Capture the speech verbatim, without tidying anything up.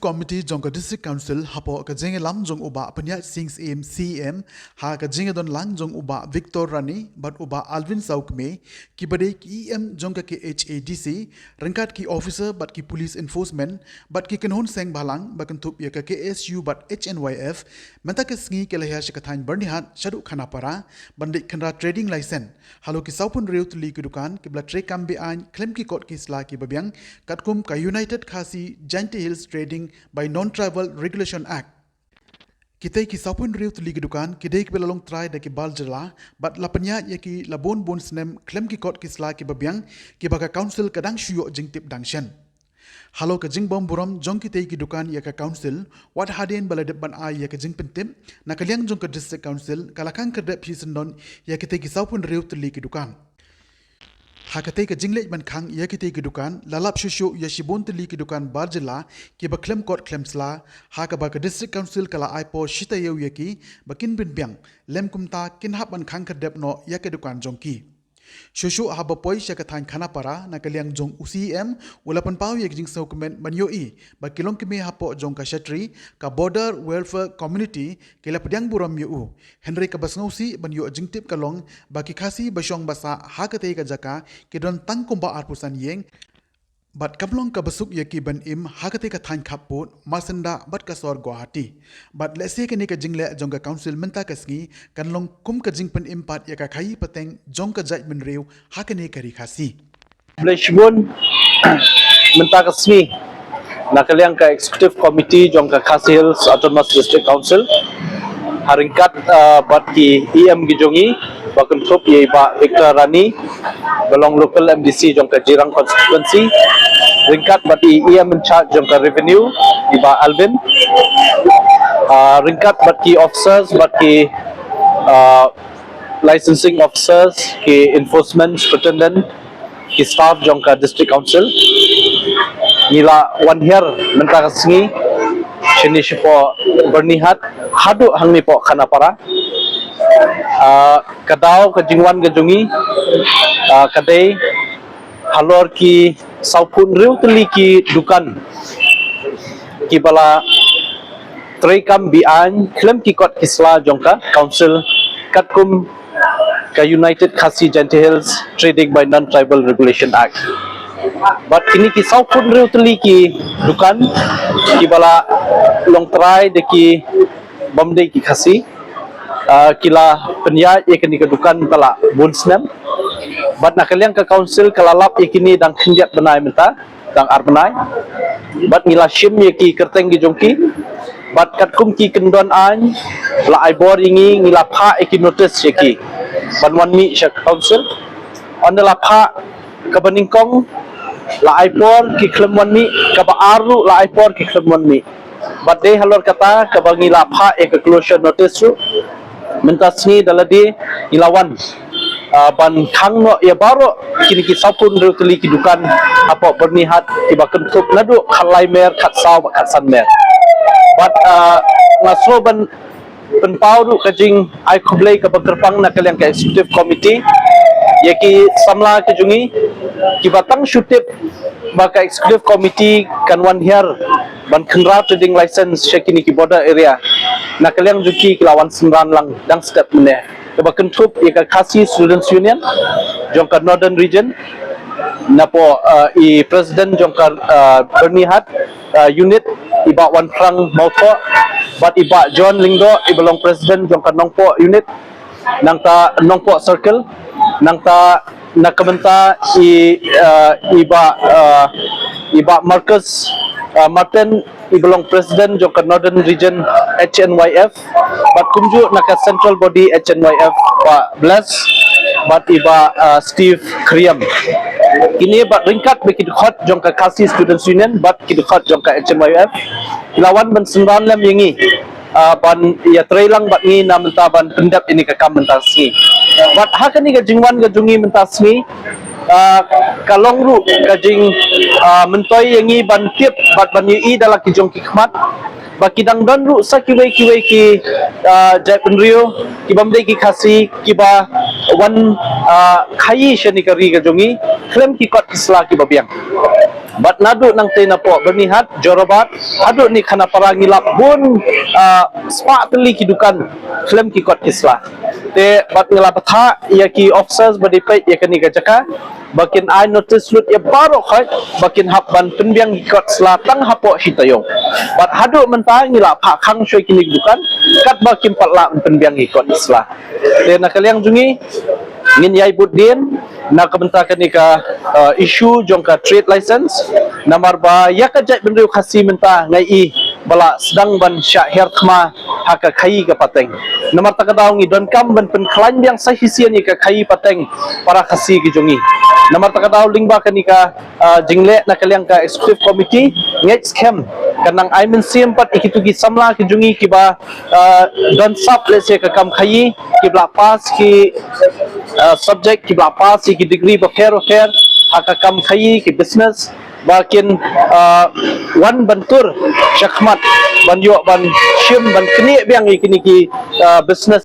Committee jong ka District Council hapoh ka jingïalam jong u Bah Pynïaid Sing Syiem C E M, ha ka jingïadon lang jong u Bah Victor Rani bad u Bah Alvin Sawkmie, kiba dei ki E M jong ka K H A D C, ryngkat ki officer bad ki police enforcement bad ki kynhun seng bhalang ba kynthup ïa ka K S U bad H N Y F, mynta ka sngi ki la hiar sha ka thaiñ Byrnihat shaduh Khanapara ban leit khynra trading license halor ki sawphew hynriew tylli ki dukan kiba la treikam be-aiñ khlem ki kot ki sla kiba biang, katkum ka United Khasi Jaintia Hills Trading by Non-Tribal Regulation Act. Kitei ki sawphew hynriew tylli ki dukan ki dei kiba la long trai da ki bar jylla bad la pynïaid ïa ki la bun bun snem khlem ki kot ki sla kiba biang, kiba ka Council ka dang shu ïoh jingtip dang shen. Halor ka jingbymburom jong kitei ki dukan ïa ka Council, wat hadien ba la dep ban ai ïa ka jingpyntip, na ka liang jong ka District Council ka la khang khyrdep shisyndon ïa kitei ki sawphew hynriew tylli ki dukan. Ha katei ka jingleit ban khang ïa kitei ki dukan, la lap shuh shuh ïa shibun tylli ki dukan bar jylla kiba khlem kot khlem sla, ha kaba ka District Council ka la ai por shi taïew ïa ki ba kin pynbiang, lym kumta kin hap ban khang khyrdep noh ïa ki dukan jong ki. Shuh shuh haba poi sha ka thaiñ Khanapara, na ka liang jong u C E M u la pynpaw ïa ka jingsngewkmen ban ïohi ba ki longkmie hapoh jong ka shatri ka Border Welfare Committee ki la pdiang burom ïa u. Hynrei kaba sngewsih ban ïoh jingtip ka long ba ki Khasi ba shong ba sah ha katei ka jaka ki don tang kumba arphew san ïing, bad kam long kaba suk ïa ki ban im ha katei ka thaiñ khappud, marsyndah bad ka sor Guwahati. Bad lehse kane ka jingleh jong ka Council mynta ka sngi kan long kum ka jingpynim pat ïa ka khaïi pateng jong ka jaitbynriew ha kane ka ri Khasi. Khublei shibun, mynta ka sngi na ka liang ka Executive Committee jong ka Khasi Hills Autonomous District Council, ha ryngkat, ah, bad ki E M ki jong i, ba kynthup ïa i Bah Victor Rani ba long local M D C jong ka Jirang constituency, ryngkat bad i E M in charge jong ka Revenue, i Bah Alvin, ah, ryngkat bad ki officers, bad ki, ah, licensing officers, ki enforcement superintendent, ki staff jong ka District Council. Ngi la wan hiar mynta ka sngi shane shapoh Byrnihat haduh hangne poh Khanapara. Ah, ka daw ka jingwan ka jong ngi, ah, ka dei halor ki sawphew hynriew tylli ki dukan kiba la treikam be-aiñ khlem ki kot ki sla jong ka Council, katkum ka United Khasi Jaintia Hills Trading by Non-Tribal Regulation Act. Bad kine ki sawphew hynriew tylli ki dukan kiba la long trai da ki bym dei ki Khasi, ah, ki la pynïaid ïa kine ki dukan mynta la bun snem. Bad na ka liang ka Council ka la lap ïa kine dang khyndiat bnai mynta, dang ar bnai. Bad ngi la shim ïa ki kyrteng ki jong ki. Bad katkum ki kyndon aiñ la ai bor ïa ngi, ngi la phah ïa ki notice ïa ki ban wan mih sha Council. Ynda la phah kaba nyngkong la ai por ki khlem wan mih, kaba ar ruh la ai por ki khlem wan mih. Bad dei halor kata kaba ngi la phah ïa ka closure notice ruh. Mynta sngi da lade ngi la wan, ah, ban khang noh ïa baroh kine ki sawphew hynriew tylli ki dukan hapoh Byrnihat kiba kynthup naduh khatlai mer, khatsaw bad khatsan mer. Bad, ah, nga sngew ban pynpaw ruh ka jingai khublei kaba kyrpang na ka liang ka Executive Committee ïa ki samla ki jong ngi kiba tang shu tip ba ka Executive Committee kan wan hiar ban khynra trading license sha kine ki border area. Na ka liang jong ki ki la wan synran lang dang step mynne, kaba kynthup ïa ka Khasi Students Union jong ka Northern Region, napoh, ah, i President jong ka, ah, Byrnihat, ah, unit, i Bah Wanphrang Mawthoh, bad i Bah John Lyngdoh iba long President jong ka Nongpoh unit, nangta Nongpoh Circle, nangta na ka bynta i, ah, i Bah, ah, i Bah Marcus, ah, Martin iba long President jong ka Northern Region H N Y F, bad kumjuh na ka Central Body H N Y F, Bah Bless bad i Bah, ah, Steve Khyriem. Kine bad ryngkat bad ki dkhot jong ka Khasi Students Union bad ki dkhot jong ka H N Y F ki la wan ban synran lem ïa ngi, ah, ban ïatrei lang bad ngi na mynta ban pyndep ïa kane ka kam mynta sngi. Bad ha kane ka jingwan ka jong ngi mynta sngi, ah, ka long ruh ka jing, ah, myntoi ïa ngi ban tip bad ban ïohi da la ki jong ki khmat ba ki dang don ruh sa kiwei kiwei ki, ah, jaitbynriew ki bym dei ki Khasi kiba wan, ah, khaïi sha kane ka ri ka jong ngi khlem ki kot ki sla kiba biang. Bad naduh nangtei napoh Byrnihat, Jorabat haduh kane ka Khanapara ngi lap bun, ah, spah tylli ki dukan khlem ki kot ki sla. Te bad nga la bthah ïa ki officers ba dei peit ïa kane ka jaka ba kin ai notice lut ïa baroh khoit ba kin hap ban pynbiang ki kot sla tang hapoh shi taïew. Bad haduh mynta ngi la phah khang shuwa ïa kine ki dukan katba kim pat lah ban pynbiang ki kot sla. Te na ka liang jong ngi ngin ïai bud dien na ka bynta kane ka, uh, issue jong ka trade license. Namar ba ïa ka jaitbynriew Khasi mynta nga i ba la sdang ban shah hiar thma ha ka khaïi ka pateng. Namar kata ka daw ngi donkam ban pynkhlaiñ biang sa shisien ïa ka khaïi pateng para Khasi ki jong ngi. Namar kata ka daw lyngba kane ka, ah, jingleh na ka liang ka executive committee, ngeit skhem kan nang ai mynsiem pat ïa kito ki samla ki jong ngi kiba, ah, don sap lehse ka kam khaïi, kiba la pass ki, ah, subject, kiba la pass ïa ki degree bapher bapher ha ka kam khaïi, ki business, ba kin, ah, wan ban tur shakhmat ban ïoh ban shim ban knieh biang ïa kine ki, ah, business.